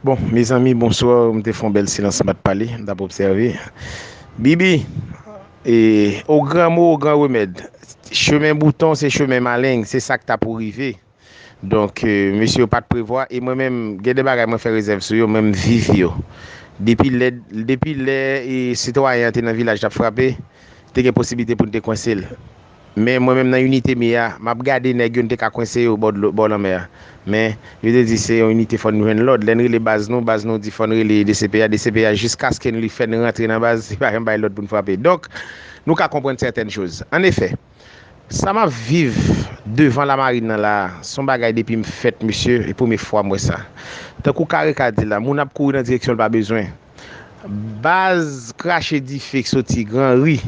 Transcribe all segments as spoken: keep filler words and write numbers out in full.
Bon, mezanmi, bonswa. M te fè yon bèl silans, m pa t pale, m t ap obsève. Bibi, e, o gran mo, o gran remèd. Chemen bouton, se chemen maleng, se sa k ta pou rive. Donk, e, mesye yo pa t prevwa, e mwen menm, gen de bagay mwen fè rezèv sou yo, mwen m viv yo. Depi lè, depi lè, e, sitwayen an te nan vilaj t ap frape, te gen posiblite pou n te kwense l. Men mwen menm nan inite m ye a, m ap gade nèg yo, n te ka kwense yo bò dlo, bò lanmè a. Men, yo te di se yon inite, fò n jwenn lòd. Lè n rele baz nou, baz nou di fò n rele D C P A, D C P A jiskaske n li fè n rantre nan baz, se pa janm bay lòd pou n frape. Donk, nou ka konprann sètèn choz. Annefè, sa m ap viv devan lamarin nan la a, se yon bagay depi m fèt, mesye, e premye fwa m wè sa. Tankou Kareka di la, moun ap kouri nan direksyon l pa bezwen. Baz krache dife k soti Gran Ri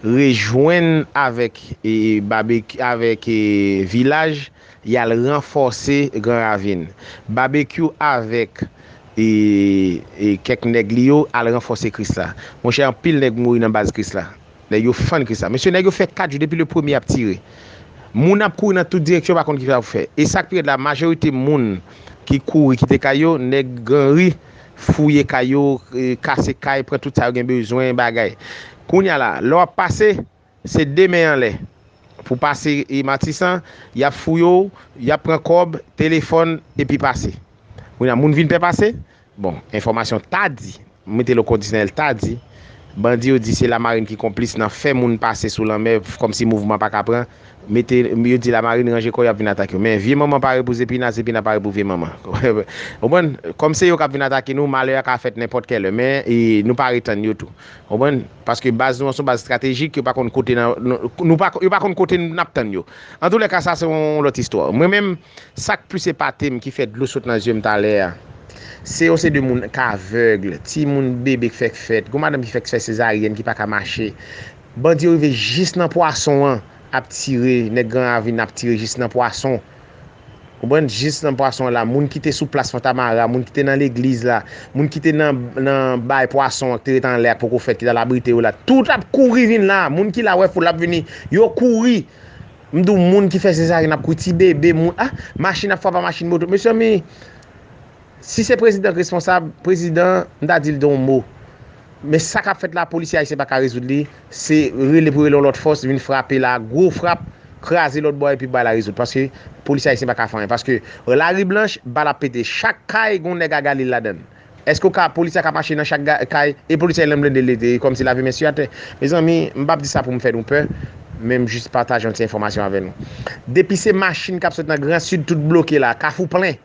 rejwenn avèk, e, Babek-, avèk, e, Vilaj, y al ranfòse Gran Ravin. Babekyou avèk, e, e, kèk nèg li yo al ranfòse Krisla. Monchè, anpil nèg mouri nan baz Krisla. Nèg yo fann Krisla. Mesye, nèg yo fè kat jou depi le premye ap tire. Moun ap kouri nan tout direksyon, pa konn kisa pou fè. E sa k pi rèd la, majorite moun ki kouri kite kay yo, nèg Gran Ri fouye kay yo, e, kase kay, pran tout sa yo gen bezwen, bagay. Kounye a la, lè w ap pase, se de men anlè. Pou pase, e, Matisan, y ap fouye w, y ap pran kòb, telefòn, epi pase. Kounye a, moun vin pè pase. Bon, enfòmasyon ta di, m mete l o kondisyonèl, ta di, bandi yo di se lamarin ki konplis nan fè moun pase sou lanmè, kòmsi mouvman pa ka pran. Mete, yo di lamarin ranje kò, y ap vin atake w. Men vye manman pare pou Zepina, Zepina pare pou vye manman. Ou konprann? Kòm se yo k ap vin atake nou, malè a ka fèt nenpòt kèlè. Men, e, nou pare tann yo tou. Ou konprann? Paske baz nou an se yon baz estratejik, yo pa konn kote nan, nou, nou pa, yo pa konn kote n ap tann yo. Antoulèka, sa se yon lòt istwa. Mwen menm, sa k plis epate m, ki fè dlo sot nan zye m talè a, se yon seri de moun k avèg, timoun bebe k fèk fèt, gon madanm ki fèk fè sezaryèn, ki pa ka mache. Bandi yo rive jis nan pwason an, ap tire, nèg Gran Ravin ap tire jis nan pwason. Konprann? Jis nan pwason an la, moun ki te sou plas Fontamara, moun ki te nan legliz la, moun ki te nan, nan bay pwason an, ki te ret anlè a, k poko fèt, ki t al abrite yo la, tout ap kouri vin la. Moun ki la wè foul ap vini, yo kouri. M di w, moun ki fè sezaryèn ap kouri, ti bebe, moun, ah, machin ap frape a machin, moto. Mesyami, si se prezidan k responsab, prezidan, m ta di l de yon mo. Men sa k ap fèt la, polisye ayisyen pa ka rezoud li, se rele pou rele yon lòt fòs, vin frape la, gwo frap, kraze lòt bò epi bay la rezoud. Paske polisye ayisyen pa ka fè anyen. Paske Lari Blanch, bal ap pete. Chak kay, gon nèg a Galil ladan l. Èske w ka, polisye a ka mache nan chak ga-, kay, e polisye a nan blende l, e kòmsi lave men sou atè? Mezanmi, m p ap di sa pou m fè nou pè, men m jis pataje yon ti enfòmasyon avè nou. Depi se machin k ap sot nan Gran Sid, tout bloke la, Kafou plen.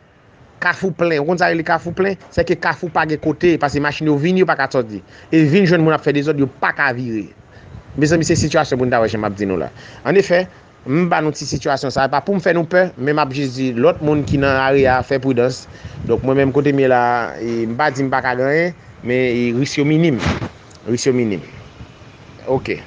Kafou plen. Ou konn sa rele Kafou plen? Se ke Kafou pa gen kote, paske machin yo vini, yo pa ka sòti. E vin jwenn moun ap fè dezòd, yo pa ka vire. Mezanmi, se sitiyasyon pou n ta wè jan m ap di nou la. Annefè, m ba nou ti sitiyasyon sa. E pa pou m fè nou pè, men m ap jis di lòt moun ki nan area a fè pridans. Donk, mwen menm kote m ye la, e, m pa di m pa ka gen anyen, men, e, risk yo minim. Risk yo minim. Oke.